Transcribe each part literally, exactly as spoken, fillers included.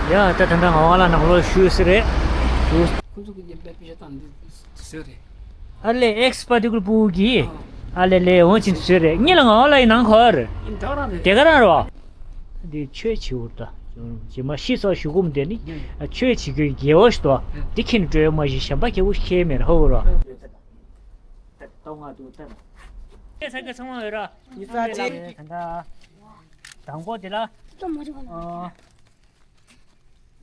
ཡ་ད་ད་ལྟ་ང་བ་ལ་ནང་ལོགས་ཞུས་ཟེར་རེད། ཁོ་ཚོ་གི་རྒྱབ་པའི་པེ་ཤ་དང་འདི་བཟོས་རེད། ཨ་ལེ་ཨེག་སི་པར་ཊི་ཀུ་ལར་ཕྲུ་གུ་གིས། ཨ་ལེ་ལེ་འོ་ཅིན་བཟོས་རེད། ངེད་ལ་ང་བ་ལ་ཡི་ནང་ཁོ་རེད། ཡིན་ད་རང་རེད། དེ་ག་རང་རེད་བ། འདི་ཆོས་བྱེད་འུར་ད། ཇི་མ་ཤི་སོགས་ཞུ་གུམ་དེ་ནི། ཡ་ཡ། ཆོས་བྱེད་རྒྱུའི་དགེ་བ་ཞིག་ཏོ། ཡ། འདི་ཁྱེད་ནི་སྤྲོད་མ་ཞིག་གཞན་པ་སྐྱེ་བོ་ཤེས་མེད་ར་ཧོ་ར། ད་ང་དུ་ད། ས་ག་ཚང་མ་ཡོད་ར། ཡི་ས་ཅི། ད་ད། དང་པོ་དེ་ལ། ཏོ་མོ་ཅོ་གོ་ཨ།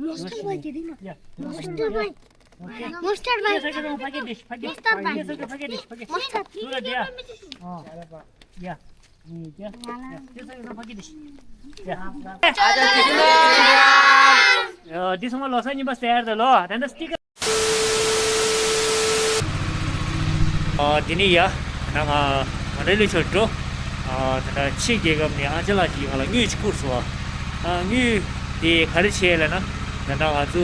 མོ་སི་ཊར་བན་གྱི་རིང་ལ། ཡ། མོ་སི་ཊར་བན། མོ་སི་ཊར་བན། ཡ་ས་ག་ཚང་མ་ཕ་གི་དེ་ཕ་གི། མོ་སི་ཊར་བན། ཡ་ས་ག་ཕ་གི་དེ་ཕ་གི། མོ་སི་ཊར། ཏུ་ར་དེ་ཨ། ཡ། ཡ། ཡ་ས་ག་ཚང་མ་ཕ་གི་དེ། ཡ། ཡ་འདི་ཚང་མ་ལོ་གསར་རྙིང་པ་ཟེར་ཡ་རེད་ལོ། ད་ལྟ་སི་ཊི་ཀར། ཨ། དེ་ནས་ཡ། ད་ང་། ང་རེ་ལི་ཆོས་འགྲོ། ཨ། ད་ལྟ་ཕྱི་རྒྱལ་ཁབ་ནས་ཨ་ཅག་ལགས་ཀྱིས་ང་ལ་དངུལ་ཅིག་བསྐུར་སོང་། ཨ། དངུལ་དེ་ག་རེ་བྱས་ལབ་ན། ད་ལྟ་ང་ཚོ་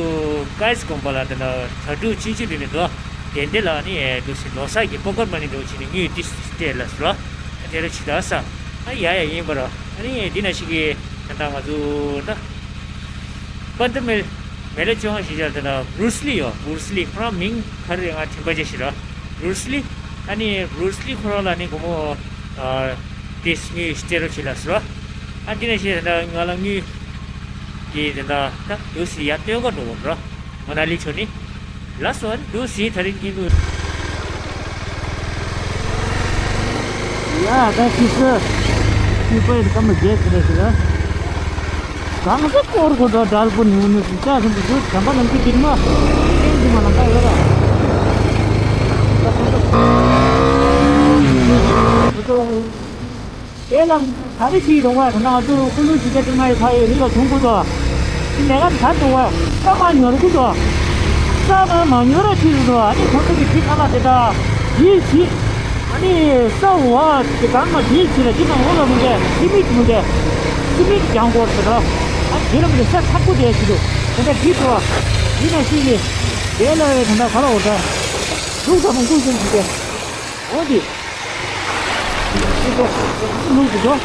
ཀ་ཨེ་སི་དགོན་པ་ལ་ད་ལྟ་གྲྭ་ཕྲུག་ཆུང་ཆུང་འདི་ནས་འདུག་དེ་འདི་ལ་ནི་འདུག་སེ་ལོ་གསར་གྱི་པོ་ཀེཊ་མ་ནི་འདྲ་བོ་བྱས་ནས་དངུལ་ཏིས་སྤྲད་ལབ་སོང་། ཨ། དེ་རེ་ཇི་ལྟར་ས། ཨ། ཡ་ཡ་ཡིན་པ་ར། ཨ་ནི་འདི་ན་ཞིག་གི་ད་ལྟ་ང་ཚོ་ད། པན་ཏ་མེ། མེ་ལེ་ཅོ་ཧ་ཞེས་བྱ་དེ་ལ་བྷུ་རུ་སི་ལི་ཡོད། བྷུ་རུ་སི་ལི་ཁོ་རང་མིང་ག་རེ་རེད། ང་དྲན་པ་བརྗེད་ཤི་ར། བྷུ་རུ་སི་ལི། ཨ་ནི་བྷུ་རུ་སི་ལི་ཁོ་རང་ལ་ནི་སྒོར་མོ། ཨ། ཏིས་དངུལ་སྤྲད་རོགས་བྱེད་ལབ་སོང་། ཨ། དེ་ནས་ཞེས་དེ་འདྲ་ང་ལ་དངུལ་གྱི་དེ་འདྲ་ད་འདུག་སེ་ཡར་སྟོན་ག་འགྲོ་དགོས་ར། མ་ན་ལི་ཕྱོགས་ནི། ལགས་སོ། ཨ་ནི་འདུག་སེ་ད་རིང་གི་དངུལ། ཡ་ད་ཤི་སོ། ཤི་པའི་སྐར་མ་བརྒྱད་ཟེར་ལ་ཟེར་ལ། གང་ཟག་སྐོར་གོ་ད་དྲལ་པོ་ནི་འུ་ནི་ཟིག་ཆ་སོང་གི་འདུག་བྱམས་པ་ནམ་མཁའི་དཀྱིལ་མ། ཨེ་འདི་མ་ལ་ད་ཡོད་ར། དེ་ལ་ག་རེ་བྱེད་རོགས་པ་ང་ཚོ་ཀུ་ལུ་ཞིག་ག་དུ་མ་ཡི་ཕ་ཡི་རི་ལ་ཐོན་དགོས་དོ། དེ་ལས་ཀ་ད་དུ་བ་ས་མ་ཉོར་གི་དོ། ས་མ་མ་ཉོར་ར་ཆི་རུ་དོ། ཨ་ནི་ཁོ་ཚོ་གི་ཁྱི་ཁ་ལ་དེ་ད་ཡིད་ཆེས། ཨ་ནི་ས་འོག་གི་གང་མ་དེའི་ཕྱིར་ལ་ཅི་དང་འོག་ལ་མི་འདྲ་སི་མིག་མི་འདྲ། སི་མིག་ཀྱང་སྐོར་ཟེར་ལ། ཨ་དེ་ལ་མི་འདྲ་ས་ཁག་པོ་དེ་ཞིག་འདུག་དེ་འདྲ་དེ་ཚོ་ཡིན་ན་ཤི་གི་དེ་ལ་ཡོད་དེ་འདྲ་ག་ལ་འོ་འདྲ་ལུག་ས་མང་པོ་ཞིག་འདུག་གས། འོ་དེ་ལུག་འདུག་གས།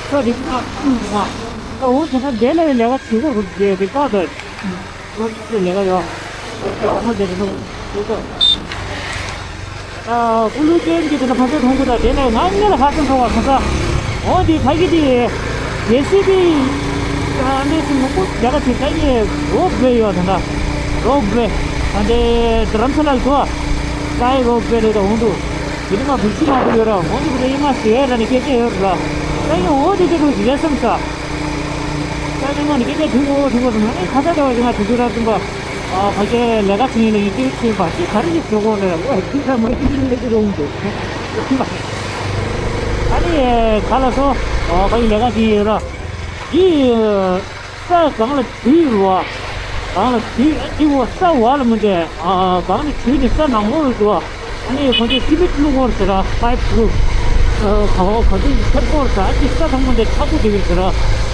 ས་དེ་ཁག་ཨུ་མ་ད་འོ་དེ་ན་དེ་ལ་ཡོད་ལས་ཀ་བྱེད་དགོས་རུ་དེ་དེ་བཀག་དོ། ཨ། ཀུ་ལུ་ཅན་གྱི་དེ་ལ་ཕ་ཚོད་མཐོང་གི་དང་དེ་ནས་ང་གཉིས་ལ་ཕ་ཚོད་མཐོང་བ་གང་ས། འོ་དེ་ཕ་གི་དེ་ཇེ་སི་བི་ཨ་འདྲས་སུ་མང་པོ་རྒྱ་གར་དེ་ད་ཡེ་རོབ་ཝེ་ཡོད་ད་ད་རོབ་ཝེ། ཨ་འདྲས་དྷ་རམ་ས་ལ་གོ་ཀའི་རོབ་ཝེ་ལས་ད་འོང་འདུག་དེ་ནི་མ་བུ་ཤི་མ་བུ་ཡོད་ར་འོང་འདུག་དེ་ཡེ་མ་ཟེར་ཡ་ད་ནི་སྐད་ཆ་ཡོད་ར། ད་ཡེ་འོ་དེ་དེ་རུ་ཇེ་སམ་ས། ད་ནི་མ་ནི་སྐད་ཆ་དྲི་གོ་དྲི་གོ་ཟེར་ན་ནི་ཁ་ཚ་དེ་བ་ཞིག་ང་དྲི་རྒྱུ་ར་ཙམ་པ། ཨ་ཕ་གིའི་ལས་ཀ་བྱེད་ཡིན་ལ་ཡིན་ཏིག་ཅིག་པ་ཅིག་ག་རེ་ཞིག་བཟོ་དགོས་རེད། ཨོ་ཧེ་ཏིག་ས་མ་ཏིག་ཏིག་ལེགས་ཀྱི་རུང་འདུག་ཨ་ནི་ག་ལ་སོ། ཨ་ཕ་གིའི་ལས་ཀ་བྱེད་ཡིན་ར། འདི་ས་སྒང་ལ་དུས་རུ་བ། སྒང་ལ་དུས་ཨ་ཅི་བོ་ས་བ་ལ་མི་འདྲ། ཨ་སྒང་ལ་དུས་ནི་ས་ནང་ལོགས་ལ་འདུག་ཨ་ནི་ཁོང་ཚོས་སི་མིད་བླུགས་སྐོར་ཟེར་ར་པའིབ་བླུགས། ཨ་ག་བ་ག་ཚོད་ཁྱབ་སྐོར་ཟེར་ཨ་ཅི་ས་ཚང་མ་འདི་ཁྲ་པོ་དེ་གི་ཟེར་ར་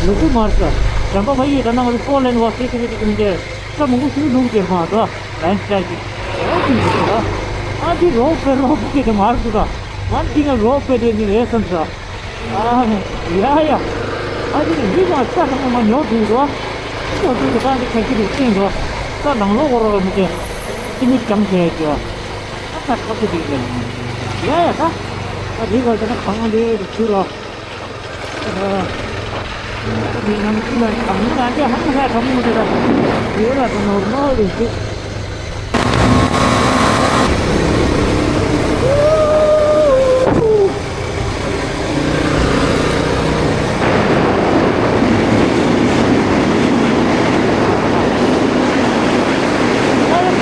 ལུ་གུ་མར་ཟེར། བྱམས་པ་ཕ་གིའི་ད་ནང་ལ་ཕོར་ལེན་བ་སེ་སེ་སེ་སེ་སེ། ས་མང་པོ་ཞིག་ལུག་དེར་མ་འགྲོ། ལན་ཤ་ཞིག་ཨོ་ཅི་ཞིག་འགྲོ། ཨ་ཅི་རོགས་པའི་རོགས་པའི་དེ་མར་འགྲོ་ད། ང་འདི་ང་རོགས་པའི་དེ་ནི་རེད་བསམ་ས། ཨ་ཡ་ཡ། ཨ་ཅི་ནི་འདི་མ་ས་ཁ་མ་ཉོ་དུས་འགྲོ། ཁོ་ཚོས་ཀྱི་ཏང་གི་ཁ་ཤི་རུ་ཕྱིན་འགྲོ། ས་ནང་ལོགས་སྐོར་རོགས་མི་དེ། ཅི་མི་ཀྱང་བྱས་ཀྱི། ཨ་ས་ཁ་ཁུ་དེ་རེད། ཡ་ཡ་ད། ཨ་འདི་ག་ཚོད་ན་གང་འདི་རུ་ཚུར་རོ།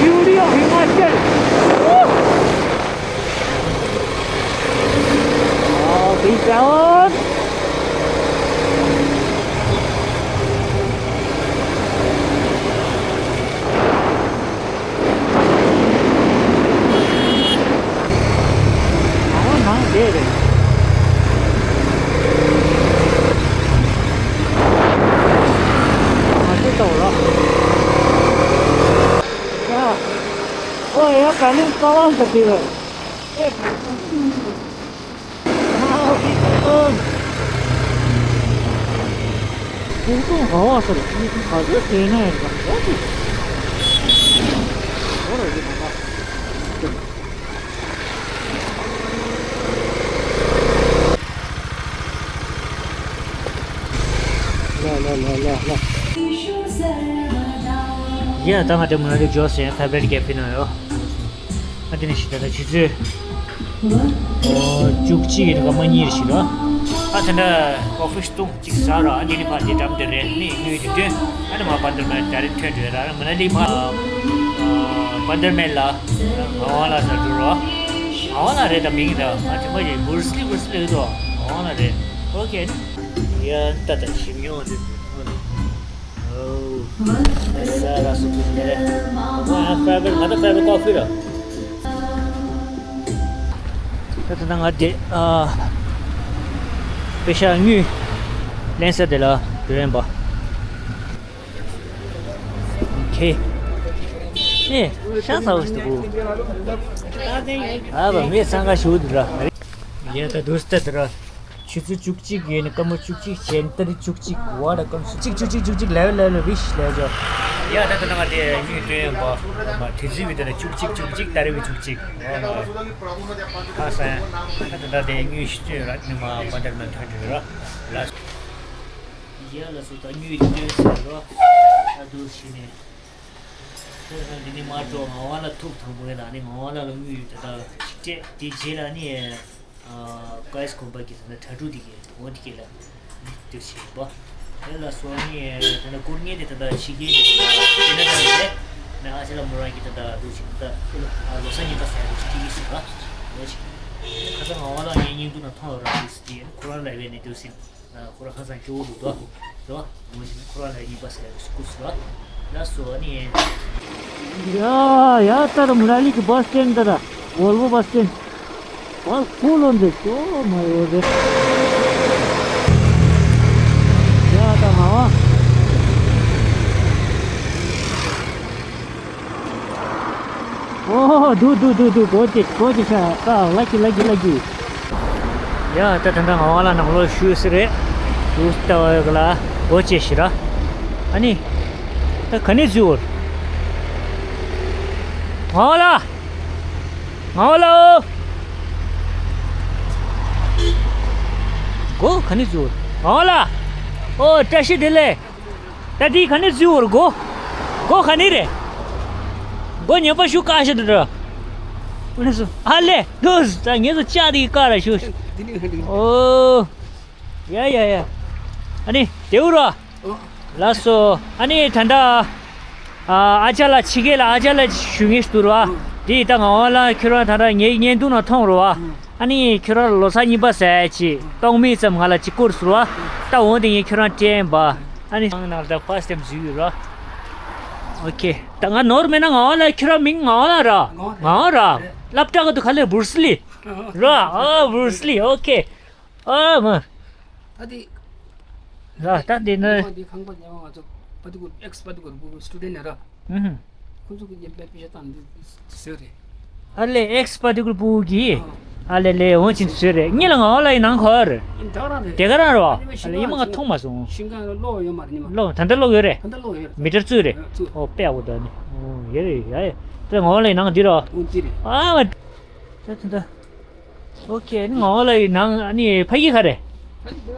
Beauty of Himachal. Oh, big down. ཨ་ནང་བསྡད་རེད། ང་ཚོ་ལྟ་བ་ལ། ཡ། ཨོ་ཡ་ག་ལེར་ཀ་བ་འདི་དེ་རེད། ཨེ། ཨ་ཨོ་ཨོ། ཁོང་ཚོ་ག་བ་ས་རེད། ག་ཚོད་བྱས་ན་ཡང་ག་ཚོད་ཅིག་འོ་ར་ཡོད་མ་ན། ལ་ལ་ལ་ལ་ལ། ཡ་ད་ང་དེ་མུ་ན་ལི་ཇོས་ཡང་ཕེ་བ་རེཊ་ཀེ་ཕེ་ནང་ཡོད། ཨ་དེ་ནས་ཤི་ད་ད་ཆུ་ཚོད་ཨོ་བཅུ་གཅིག་ཡིན་ག་མ་གཉིས་རེ་ཞིག་ར། ཨ་དེ་འདྲ་ཀོ་ཧྥི་བཏུང་གཅིག་ཟ་ར། ཨ་དེ་ནས་ཕར་དེ་འགྲམ་དེ་རེད། ནི་དངུལ་དེ་སྟོན། ཨ་ནི་མ་བན་དར་མེལ་ད་རེ་ཐོན་འགྲོ་ར། མུ་ན་ལི་ཕར་བན་དར་མེལ་ལ་ངག་དབང་ལགས་ཟ་འགྲོ་ར། ངག་དབང་ལགས་རེད་ད་མིང་ད། ཨ་དེ་མ་ཡིན་བུར་སི་ལི་བུར་སི་ལི་རེད་དོ། ངག་དབང་ལགས་རེད། ཨོ་ཁེ། ཡ་ད་ད་ཞིམ་ཡོང་དུས། ཨོ། ས་ར་སུ་ཀུ་ནེ་རེ། ཨ་ཕ་བེ་ང་ད་ཕ་བེ་ཀོ་ཧྥི་ར། ད་ད་ང་དེ་ཨ་པེ་ཤ་དངུལ་ལེན་ས་དེ་ལ་འགྲོ་ཡིན་པ། ཁེ། ཨེ་ཤ་ཚ་བོ་ཞིག་འདུག་ཨ་བ་མི་འཚང་ཁ་ཞུ་འདུག་ར། ཡ་ད་དུས་ད་དེ་ར། ཆུ་ཚོད་བཅུ་གཅིག་ཡིན་ནི་སྐར་མ་བཅུ་གཅིག་བྱས་ནི་ཏ་རིག་བཅུ་གཅིག་ཝ་ད་སྐར་མ་བཅུ་གཅིག་བཅུ་གཅིག་བཅུ་གཅིག་ལེ་ཝེ་ལེ་ཝེ་བིཤ་ལེ་ཇོ། ཡ་ད་ད་ང་དེ་དངུལ་སྟོན་ཡོང་པ། དུས་ཚོད་བི་དེ་ལ་བཅུ་གཅིག་བཅུ་གཅིག་ཏ་རིག་བཅུ་གཅིག་ཁ་སང་ད་ད་དེ་དངུལ་ཞིག་སྟོན་ཡོད་ར། ནི་མ་བན་དར་མེལ་ཐོན་འགྲོ་ཡོད་ར། ལ་ཡ་ལ་སུ་ད་དངུལ་སྟོན་ཟེར་རོ། ད་དུ་ཞིག་ནས། ཁོས་ནི་མ་འགྲོ། ངག་དབང་ལགས་ཐུག་དང་པོ་ཡིན་ན་ནི་ངག་དབང་ལགས་ལ་དངུལ་ད་ད་ཅིག་སྤྲད། དེ་རྗེས་ལ་ནི། ཨ་ཀའིས་དགོན་པ་གི་ད་ལྟ་གྲྭ་ཕྲུག་དེ་གའི་འོ་དེ་གའི་ལ་འདིར་བྱེད་པ། དེ་ལ་སོང་ནི་ད་ལྟ་སྐུ་ངལ་དེ་ད་ལྟ་ཕྱི་རྒྱལ་དེ་ད་ལྟ་དེ་ན་ད་རེད། ནི་ཨ་ཅག་ལགས་མོ་རང་གི་ད་ལྟ་འདུག་ཅིག་ད་ལོ་གསར་རྙིང་པ་ཟེར་ཡ་འདུག་ཅིག་སྐྱེ་གི་ཟིན་པ། འོ་ཅིག་ཁ་སང་ངག་དབང་ལགས་ངའི་བརྙན་ཐུང་ནང་མཐོང་ཡོད་ར། དེ་སི་དེ་ཁོ་རང་ལ་བས་ནི་འདུག་ཟིན། ཁོ་རང་ཁ་སང་སྐྱོ་བོ་འདུག་དོ། དོ། ངོ་ཤེས་ན་ཁོ་རང་ལ་གཉིས་པ་ཟེར་སྐུ་སུ་ར། ལ་སོ་ནི། ཡ་ཡ་ད་ར་མུ་ན་ལི་གི་བ་སི་སི་ཊེན་ད་ར། ཝོལ་ཝོ་བ་སི་སི་ཊེན། བ་སི་ཁོ་ལོ་འདི་ཅོ་མ་ཡོད་རེད། ཡ་ད་མ་བ། ཨོ་དུ་དུ་དུ་དུ་གོ་ཅི་གོ་ཅི་ཤ་ཀ་ལ་ཀི་ལ་ཀི་ལ་ཀི། ཡ་ད་ད་ད་ང་བ་ལ་ནང་ལོགས་ཞུས་ཟེར་རེད། དུ་ལྟ་བ་ཡོད་ག་ལ་གོ་ཅི་ཤི་ར། ཨ་ནི། ད་ག་ནས་འཛུལ་བར། ང་བ་ལ། ང་བ་ལ། གོ་ག་ནས་འཛུལ་བར། ང་བ་ལ། ཨོ་བཀྲ་ཤིས་བདེ་ལེགས། ད་དེ་ག་ནས་འཛུལ་བར་གོ། གོ་ག་ནས་རེད། གོ་ཉན་པ་ཞུ་ཀ་ཤ་འདྲ་འདྲ། ཨ་ལས་ལོས་ད་ངེད་ཚོ་ལྕགས་དེ་ཀ་ར་ཞུ། འོ། ཡ་ཡ་ཡ། ཨ་ནི་དེའུ་ར། ལགས་སོ། ཨ་ནི་ད་ལྟ། ཨ་ཅག་ལགས་ཕྱི་རྒྱལ་ལ་ཨ་ཅག་ལགས་ཞུ་ངེས་ཤིག་འདུག་ར། དེ་ད་ང་བ་ལ་ཁྱོད་རང་ད་ལྟ་ངའི་བརྙན་ཐུང་ནང་མཐོང་རོ་བ། ཨ་ནི་ཁྱོད་རང་ལོ་གསར་རྙིང་པ་ཟེར་ཅིག་གཏོང་མིན་ཙམ་ང་ལ་ཅིག་བསྐུར་ཟེར་བ། ད་འོང་དེ་ངས་ཁྱོད་རང་སྤྲད་ཡིན་པ། ཨ་ནི་ནང་ལ་ད་ཕར་སི་ཊེམ་བཟོས་ཡོད་ར། ཨོ་ཁེ། ད་ང་ནོར་མེད་ན་ང་བ་ལ་ཁྱོད་རང་མིང་ང་བ་ལ་ར། ང་བ་ར། སློབ་གྲྭ་ག་དུ་ག་ལེར་བུར་སི་ལི། ར་ཨ་བུར་སི་ལི་ཨོ་ཁེ། ཨ་མ། ད་དེ། ར་ད་འདི་ནི། ང་འདི་ཁང་པ་ཉལ་བ་ང་ཚོ་པ་ཏི་ཀུར་ཨེག་སི་པ་ཏི་ཀུར་བུ་སི་ཊུ་ཌེན་ཊི་ར། ཨུ་ཧུ། ཁོང་ཚོ་གི་ཉན་པའི་པེ་ཤ་དང་འདི་བཟོས་རེད། ཨ་ལེ་ཨེག་སི་པ་ཏི་ཀུར་བུ་གི། ཨ་ལེ་ལེ་འོང་ཅིན་བཟོས་རེད། ངེད་ལ་ང་བ་ལ་ཡི་ནང་ག་བ་རེད། ཨིན་ད་རང་རེད། དེ་ག་རང་རེད་བ། ཨ་ལེ་ཡི་མ་ང་མཐོང་མ་སོང་། ཤིང་ཁང་གློག་ཡོད་མ་རེད་ཉི་མ། གློག་ད་ལྟ་གློག་ཡོད་རེད། ད་ལྟ་གློག་ཡོད་རེད། མི་ཊར་བཙུགས་རེད། ཨ་བཙུགས། ཨོ་དཔེ་ཡག་པོ་འདུག་ནི། ཨོ་ཡོད་རེད་ཡ་ཡ། དེ་ང་བ་ལ་ཡི་ནང་འདི་རེད་བ། འོ་འདི་རེད། ཨ་མ། ད་ད་ད། ཨོ་ཁེ། ནི་ང་བ་ལ་ཡི་ནང་ཨ་ནི་ཕ་གི་ག་རེ།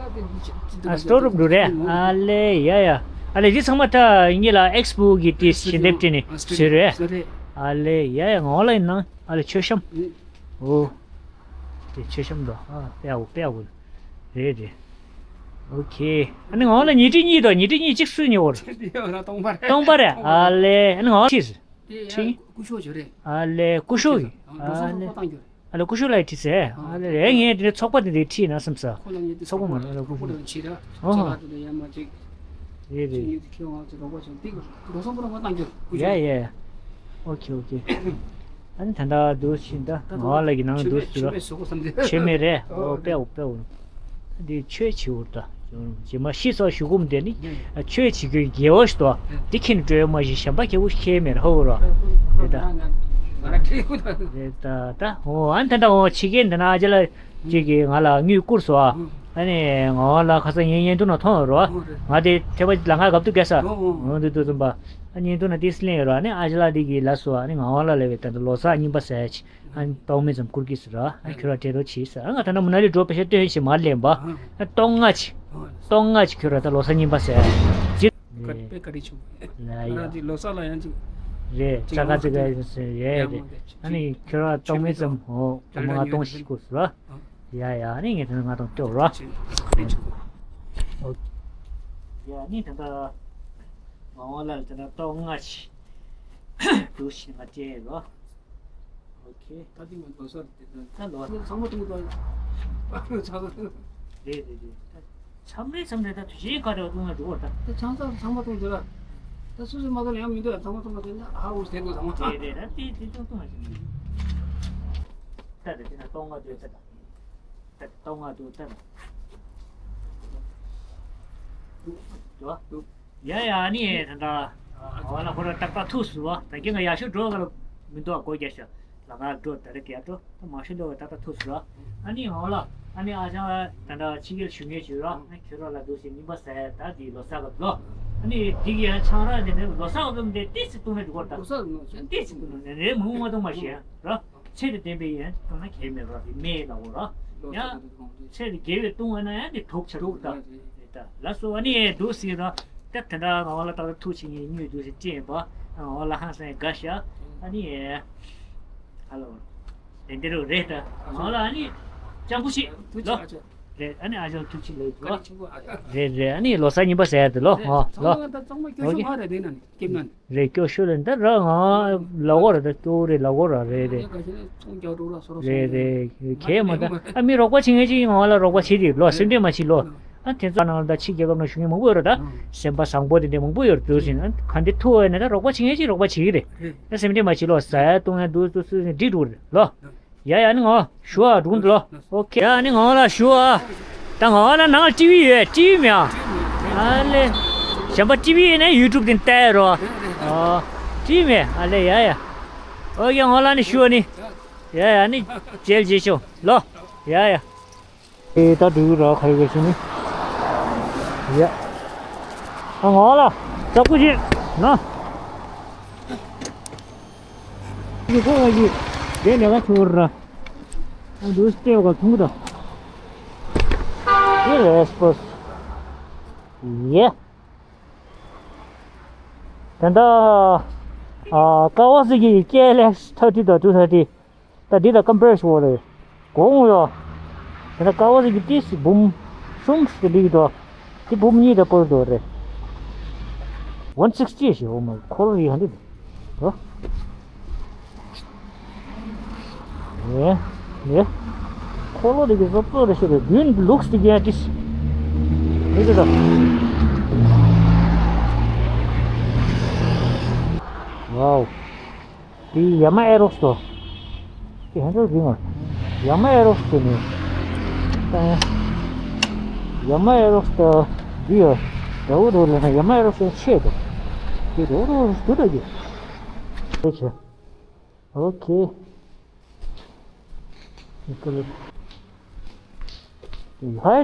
ཨ་སི་ཊོར་རུམ་འདུག་རེད། ཨ་ལེ་ཡ་ཡ། ཨ་ལེ་འདི་ཚང་མ་ད་ངེད་ལ་ཨེག་སི་པོ་གི་དེ་ཞལ་འདེབས་སྤྲད་ནས་བཟོས་རེད། ཨ་ལེ་ཡ་ཡ་ང་བ་ལ་ཡི་ནང་ཨ་ལེ་མཆོད་བཤམས། ཨོ། དེ་མཆོད་བཤམས་དང་ཨ་དཔེ་ཡག་པོ་དཔེ་ཡག་པོ། རེད་རེད། ཨོ་ཁེ། ཨ་ནི་ང་བ་ལ་ཉལ་ཁྲི་གཉིས་དང་ཉལ་ཁྲི་གཉིས་གཅིག་སུས་ཉོ་བར། སྟོང་པ་རེད། སྟོང་པ་རེད། ཨ་ལེ་ཨ་ནི་ང་བ་ཁྲིས། དེ་ཁྲིད། ཡང་སྐུ་ཞབས་ཅིག་རེད། ཨ་ལེ་སྐུ་ཞབས་ཡིན། ཨ་ལེ། ཨ་ལེ་སྐུ་ཞབས་ལ་ཡི་ཁྲིད་ཟེར། ཨ་ལེ་རེད། ངས་དེ་ཚོགས་པ་དེ་འདྲའི་ཁྲིད་ན་བསམ་ས། ཁོ་ལ་ངས་དེ་ཚོགས་པ་མ་རེད། ཨ་ལེ་སྐུ་ཞབས་ཁྲིད་ར། ཨོ་ཅ་ལག་དེ་ལ་ཡང་མ་ཅིག་རེད་རེད། ཅིག་ཡོད་དེ་ཁྱེད་ང་ཚོ་རོགས་པ་བྱུང་དེ་རོགས་སམ་པོ་རོགས་པ་བཏང་རྒྱུ་སྐུ་ཞབས། ཡ་ཡ། ཨོ་ཁེ་ཨོ་ཁེ། ཨ་ནི་ད་ལྟ་འདུག་ཕྱིན་ད་ད་ང་ལ་གི་ནང་ཆོས་འདུག་མེད་ཟེར་ཆོས་མེད་བཟོ་དགོས་བསམ་དེ། ཆོས་མེད་རེད། ཨོ་དཔེ་འོ་དཔེ་འོ། འདི་ཆོས་བྱེད་འོར་ད། རྗེས་མ་ཤི་སོགས་ཞུ་གུམ་དེ་ནི། ཆོས་བྱེད་རྒྱུའི་དགེ་བ་ཞིག་ཏོ། འདི་ཁྱེད་ནི་སྤྲོད་མ་ཞིག་གཞན་པ་ཁྱེད་འུ་ཤེས་མེད་ར་ཧོ་ར། རེད་ད། རེད་ད་ད་འོ་ཨ་ནི་ད་ད་འོ་ཕྱི་རྒྱལ་འདི་ན་ཨ་ཅེ་ལ་ཅིག་གིས་ང་ལ་དངུལ་བསྐུར་སོ་ཨ། ཨ་ནི་ངག་དབང་ལགས་ཁ་སང་ངའི་བརྙན་ཐུང་ནང་མཐོང་ཡོད་རེད་བ། ཨོ་རེད། ང་དེ་ཐེ་བ་ལ་ང་གབ་ཏུ་བཀལ་ས། ཨོ་ཨོ། འོ་འདུག་འདུག་ཙམ་པ། ཨ་བརྙན་ཐུང་ནང་ཏིས་གླེང་ཡོད་རེད་བ། ཨ་ནི་ཨ་ཅག་ལགས་དེ་གི་ལ་སོ་ཨ་ནི་ངག་དབང་ལགས་ལས་པའི་ད་ལྟ་ལོ་གསར་རྙིང་པ་ཟེར་ཡ་ཅིག་ཨ་ནི་ཏོག་མེ་ཙམ་བསྐུར་གི་ཟེར་ར། ཨ་ནི་ཁྱོད་ར་འཕྲད་རོགས་བྱེད་ཟེར། ཨ་ང་ད་ནང་མ་ན་ལི་འགྲོ་པེ་ཤ་སྟོན་ཞིག་མར་ལེན་པ། ཨ་ཏོག་ལྔ་ཅིག་ཏོག་ལྔ་ཅིག་ཁྱོད་ར་ད་ལོ་གསར་རྙིང་པ་ཟེར་ཡ་ཅིག་དཔེ་བཀའ་དྲིན་ཆེན་པོ། ལ་ཡ། ང་རང་ཚོའི་ལོ་གསར་ལ་ཡང་ཅིག་རེད། ཅིག་ས་ཁ་ཙི་ག་ཡིན་ཟེར་རེད། ཡ་མ་རེད། ཨ་ནི་ཁྱོད་ར་ཏོག་མེ་ཙམ་འོ་སྒོར་མོ་ལྔ་སྟོང་ཞིག་བསྐུར་ཟེར་ར། ཡ་ཡ། ཨ་ནི་ངས་དེ་ནས་ང་དང་སྐྱོར་རོགས། ཨོ། ཡ་ཨ་ནི་ད་ལྟ་ངག་དབང་ལགས་ལ་དེ་ན་ཏོག་ལྔ་ཞིག་འདུག་ཞིག་ང་སྤྲད་རོགས། ཨོ་ཁེ། ད་ཐེངས་ང་ལོ་གསར་དེ་ད་ད་ལོ་ཚང་མ་ཐུང་ད། ཚང་མ་ཐུང་། རེད་རེད་རེད། མཚམས་རེ་མཚམས་རེ་ད་དུས་ཆེན་ཁ་བྲལ་བ་བཏུང་ན་འགྲོ་བར་ད། ད་ཆང་ས་ཚང་མ་བཏུང་འདི་ལ། ད་སུ་སུ་མ་གཏོགས་ཡང་མི་འདུག་ཚང་མ་བཏུང་བ་དེ་ན་ཧ་འུ་ཟེར་འདུག་ཚང་མ། རེད་རེད། ད་དེ་དེ་ཚོ་བཏུང་བ་ཞིག་མི་འདུག་ད་དེ་དེ་ན་གཏོང་བ་འདུག་ད། ད་གཏོང་བ་འདུག་ད། འདུག་འདུག་ཡ་ཡ། ཨ་ནི་ད་ད། འོ་ལ་ཁོ་ར་ཏག་ཏག་ཐུག་སུ་བ། ད་གིན་ང་ཡག་ཤོས་འགྲོ་ག་ལ་མི་འདུག་ག་སྒོ་རྒྱག་ཤག་ལ་ང་འགྲོ་ད་རེ་ག་འགྲོ། ད་མ་ཤོད་ལོ་ད་ད་ཐུག་སུ་ར། ཨ་ནི་འོ་ལ་ཨ་ནི་ཨ་ཅག་ད་ད་ཕྱི་རྒྱལ་བཞུགས་མཁན་བྱོས་ར། ཨ་ཁྱོད་ར་ལ་འདུག་སེ་རྙིང་པ་ཟ་ཡ་ད་དེ་ལོ་གསར་ག་ལོ། ཨ་ནི་དེ་གི་ཡང་ཆང་རག་དེ་ནས་ལོ་གསར་ག་ལོ་དེ་ཏིས་སི་བཏུང་ནས་འགྲོ་ག་ད། ལོ་གསར་ལོ་ཏིས་སི་བཏུང་ནས་རེ་མུ་མ་བཏུང་མ་ཤེས་ར། ཚད་དང་ལྡན་པའི་ཡན་བཏུང་ན་གལ་མེད་ར། དེ་སྨན་ལ་འོ་ར། ཡང་ཚད་དང་བརྒལ་བའི་བཏུང་བ་ན་ཡང་དེ་དུག་ཆགས་འདུག་ད། ད་ལ་སོ་ཨ་ནི་འདུག་སེ་ར། ད་དེ་འདྲ་ང་བ་ལ་ཏག་ཏག་ཐུག་ཕྱིན་ངས་དངུལ་འདུག་སེ་སྤྲད་པ། ང་བ་ལ་ཧང་སང་དགའ་ཤག་ཨ་ནི། ཧ་ལོ། དེ་འདྲ་རེད་ད། ང་བ་ལ་ཨ་ནི་སྤྱང་པོ་ཞིག་ལོ། རེད། ཨ་ནི་ཨ་ཅག་ཐུག་ཕྱིན་ལོ། རེད་རེད། ཨ་ནི་ལོ་གསར་རྙིང་པ་ཟེར་ཡ་དེ་ལོ། ང་ལོ། ཚང་མ་ད་གཙང་མ་སྐྱོ་ཤོས་མ་རེད་དེ་ན་ནི་སྐྱེ་ན་ནི། རེད། སྐྱོ་ཤོས་རེད། འདི་ར་ང་ལ་གོ་ར་ད་སྐྱོ་རེད། ལ་གོ་ར་རེད་རེད། རེད་རེད། ཁྱེད་མ་ད་ཨ་མི་རོགས་པ་བྱེད་མཁན་ཅིག་ང་ལ་རོགས་པ་བྱེད་དེ་ལོ་སེམས་ཁྲལ་མ་བྱེད་ལོ། ཨ་དེ་ཚོ་ནང་ལ་ད་ཕྱི་རྒྱལ་ཁབ་ནང་བཞུགས་མཁན་མང་པོ་ཡོད་ར། ད་སེམས་པ་བཟང་པོ་དེ་འདྲ་མང་པོ་ཡོད་ར། དུ་ཟིན་ཨ་ག་འདི་ཐུག་ཡོད་ན་ད་རོགས་པ་བྱེད་མཁན་ཅིག་རོགས་པ་བྱེད་ཀྱི་རེད། ད་སེམས་ཁྲལ་མ་བྱེད་ལོ། ཟ་ཡ་བཏུང་ཡ་འདུག་ཏུ་སུ་འདི་འགྲོ་རེད་ལོ། ཡ་ཡ། ཨ་ནི་ང་ཞུ་ཨ་འགྲོ་འདུག་ལོ། ཨོ་ཁེ། ཡ་ཨ་ནི་ང་ལ་ཞུ་ཨ། ད་ང་ལ་ནང་ལ་ཊི་ཝི་ཡོད། ཊི་ཝི་མེད་ཨ། ཨ་ལེ། གཞན་པ་ཊི་ཝི་ཡོད་ན་ཡུ་ཊུབ་དེ་ལྟ་ཡ་རོ། ཨ་ཊི་ཝི་མེད་ཨ་ལེ། ཡ་ཡ། ཨོ་ཡ་ང་ལ་ནི་ཞུ་ཨ་ནི། ཡ་ཡ། ཨ་ནི་མཇལ་མཇལ་ཆོག་ལོ། ཡ་ཡ། ཨེ་ད་འགྲོ་གི་ར་ཁ་ཡོད་ཞུ་ནི། ཡ། ཨ་ང་ལ་ཙག་པུ་ཅིག་ན། ཡི་ཁོ་བ་ཡི། དེ་ལས་ཀ་ཆུ་བོར་ར། ཨ་འདུག་སྟེ་བ་ཐུང་གི་དང་། དེ་རེས་པོས། ཡེ། ད་ལྟ། ཨ་ཀ་ཝ་ས་ཀི་ཀེ་ཨེལ་ཨེགས་ཐར་ཊི་དང་ཊུ་ཐར་ཊི། ད་འདི་དང་ཀམ་པེར་ཞུ་བ་རེད། གོང་ཡོ། དེ་ན་ཀ་ཝ་ས་ཀི་ཏིས་འབུམ་གསུམ་ཞིག་ལིག་དོ། དེ་འབུམ་གཉིས་དང་པོར་དོ་རེད། ཝན་སིག་སི་ཞེས་འོ་མ་འཁོར་ལོ་ཡི་ཧ་འདི་དོ། ཨེ། ཨེ། འཁོར་ལོ་དེ་གི་བཟོ་བཟོ་རེ་ཞིག་རེད། དུན་ལུགས་དེ་གི་ཨ་ཏིས་མི་དེ་དོ། ཝའོ། དེ་ཡ་མ་ཨེ་རོགས་དོ། དེ་ཧན་ཏོ་རིང་ཨ། ཡ་མ་ཨེ་རོགས་དེ་ནི། ཡ་མ་ཨེ་རོགས་དོ། འདི་ཡ། ར་བོ་རོ་ལ་ན་ཡ་མ་ཨེ་རོགས་དེ་ཆེ་དོ། དེ་རོ་རོ་རོ་དུ་དོ་གི། དེ་ཆེ། ཨོ་ཁེ། ཧའི་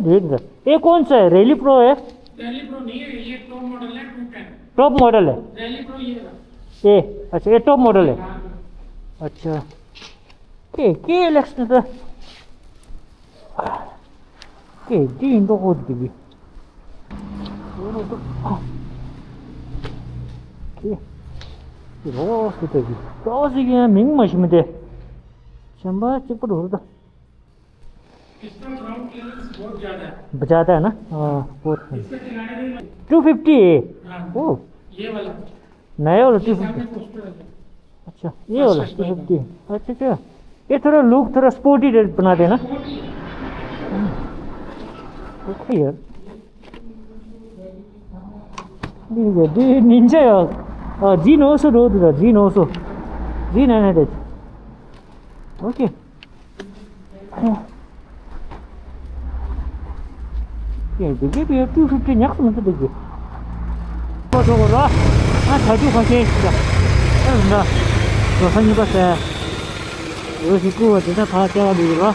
རེད་འདི། ये कौन सा है? रैली प्रो है? रैली प्रो नहीं है, ये टॉप मॉडल है, टू टेन। टॉप मॉडल है? रैली प्रो ये रहा। ये, अच्छा, ये टॉप मॉडल है। हाँ। अच्छा। के, के इलेक्शन तो। के, दिन तो होती भी। के, के, रोज तो भी। रोज ये मिंग मशीन में दे। चंबा चिपड़ होता। इसका ग्राउंड क्लियरेंस बहुत ज़्यादा है। ज़्यादा है ना? हाँ, बहुत है। इसका किनारे में टू फिफ्टी है। हाँ। ओह। ये वाला। नया वाला ये टू फिफ्टी। सामने पोस्टर है। अच्छा, ये वाला टू फिफ्टी। अच्छा, अच्छा। ये थोड़ा लुक थोड़ा स्पोर्टी टाइप बना देना। स्पोर्टी। हम्म। ओके यार। निंजा, निंजा यार। हाँ, जी नौ सौ दो दूँगा, जी नौ सौ। जी नाइन हंड्रेड। ओके। ཡ། འདི་གའི་བེ་ཊུ་ཧྥིབ་ཊི་ཉག་སུ་མི་འདུག་འདི་གི། ཁོ་ཚོ་གོ་ར། ཨ་ད་དུ་ཁ་ཤས་ཤིག་ད། ཨ་ན། ལོ་ས་གཉིས་པ་ཟེར། ལོ་ཞིག་ཀུ་བ་དེ་ད་ཕ་སྐྱ་བ་འདུག་ར།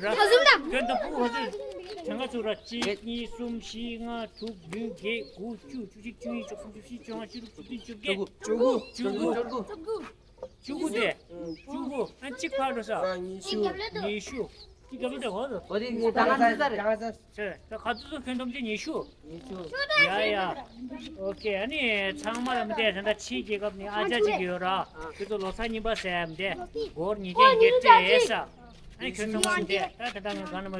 ར། ཁྱོད་ད་ཕྲུ་གུ་ག་ཚོད། གྲངས་ཀ་ཚུགས་ར། གཅིག་གཉིས། གསུམ། བཞི། ལྔ། དྲུག་བདུན། བརྒྱད། དགུ། བཅུ། བཅུ་གཅིག་བཅུ་གཉིས། བཅུ་གསུམ། བཅུ་བཞི། བཅོ་ལྔ། བཅུ་དྲུག་བཅུ་བདུན། བཅོ་བརྒྱད། བཅུ་དགུ། བཅུ་དགུ། བཅུ་དགུ་དེ། བཅུ་དགུ། ཨ་གཅིག་ཕར་འགྲོ་ས། ཉི་ཤུ། ཉི་ཤུ། གཅིག་ག་ཚོད་དེ་གོ་ཚོད། འོ་དེ་ངས་ད་ག་ཚོད་ཚར་རེད། ད་ག་ཚོད་ཚར། ད་ག་ཚོད་ཚོད། ཁྱོད་ཐམས་ཅད་ཉི་ཤུ། ཉི་ཤུ། ཡ་ཡ། ཨོ་ཁེ། ཨ་ནི་ཚང་མ་ལ་མི་དེ་ད་ལྟ་ཕྱིའི་རྒྱལ་ཁབ་ནས་ཨ་ཅག་ཅིག་ཡོད་ར། ཁྱོད་ཚོ་ལོ་གསར་རྙིང་པ་ཟེར་མི་དེ། སྒོར་ཉིས་བརྒྱ་ཉིས་བརྒྱ་སྤྲད་ས། ཨ་ནི་ཁྱོད་ཚང་མ་མི་དེ་ད་ད་ལྟ་ངས་ག་ན་མ་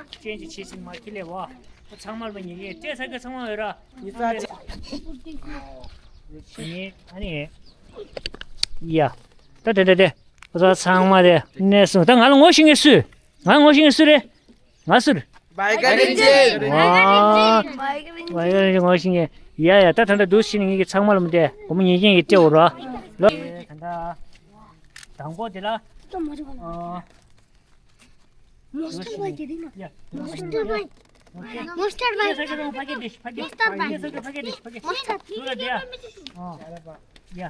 ཅན་ཅིག་བྱེད་ཟིན་མ་ཁྱི་ལས་བ། ཚང་མ་ལ་མི་ཉིས་བརྒྱ་སྤྲད་ས། ཁྱོད་ཚང་མ་ཡོད་ར། ཉི་ཤུ། ཨ་ནི། ཡ། ད་དེ་དེ་དེ། ཁོ་ཚོ་ཚང་མ་དེ་གནས་སོང་། ད་ང་ལ་ངོ་ཤེས་མཁན་སུ། ང་ལ་ངོ་ཤེས་མཁན་སུ་རེད། ང་སུ་རེད། བའི་ག་རིན་ཆེན། ཝ། བའི་ག་རིན་ཆེན་ངོ་ཤེས་མཁན། ཡ་ཡ། ད་ད་ལྟ་འདུག་ཕྱིན་ངེད་ཀྱི་ཚང་མ་ལ་མི་དེ་སྒོར་མོ་ཉིས་བརྒྱ་ཡིས་སྤྲད་འོ་ར། ལོ། ད་ལྟ་དང་པོ་དེ་ལ། ཨ། མོན་སི་ཊར་བའི་གི་རིང་ན། ཡ། མོན་སི་ཊར་བའི། མོན་སི་ཊར་བའི། ཡ། ཕ་གི་དེ་ཕ་གི། མོན་སི་ཊར་བའི། ཕ་གི་དེ་ཕ་གི། མོན་སི་ཊར། ཡ།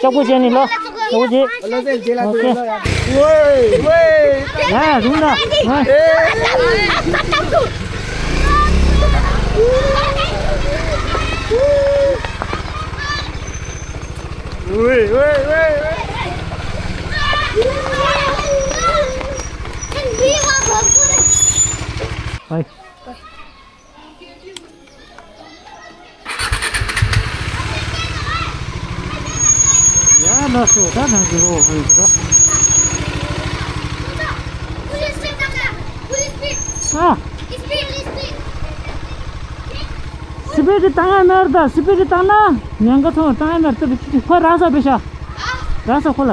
ལྕགས་པོ་བྱས་ནི་ལོ། ལྕགས་པོ་བྱས། ཨོ་ཁེ། ཡ་རུང་ན། ཨ། ཨའི། ཡ་ལགས་སོ། ད་ནང་གི་རོ་ཧོན་རོ། ཨ། སི་པི་རི་བཏང་ཡ་མེད་ད། སི་པི་རི་བཏང་ན་ཉེན་ཁ་ཐོན། བཏང་ཡ་མེད་ད། ཁོ་རང་ས་བེ་ཤ། རང་ས་ཁོ་ལ།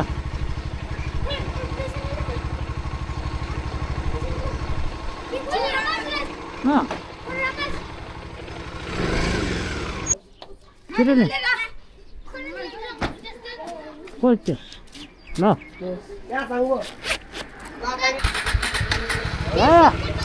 ཨ། ཁྱེད་རེ་ནས། ཁོ་ཅི། ལ། ཡ།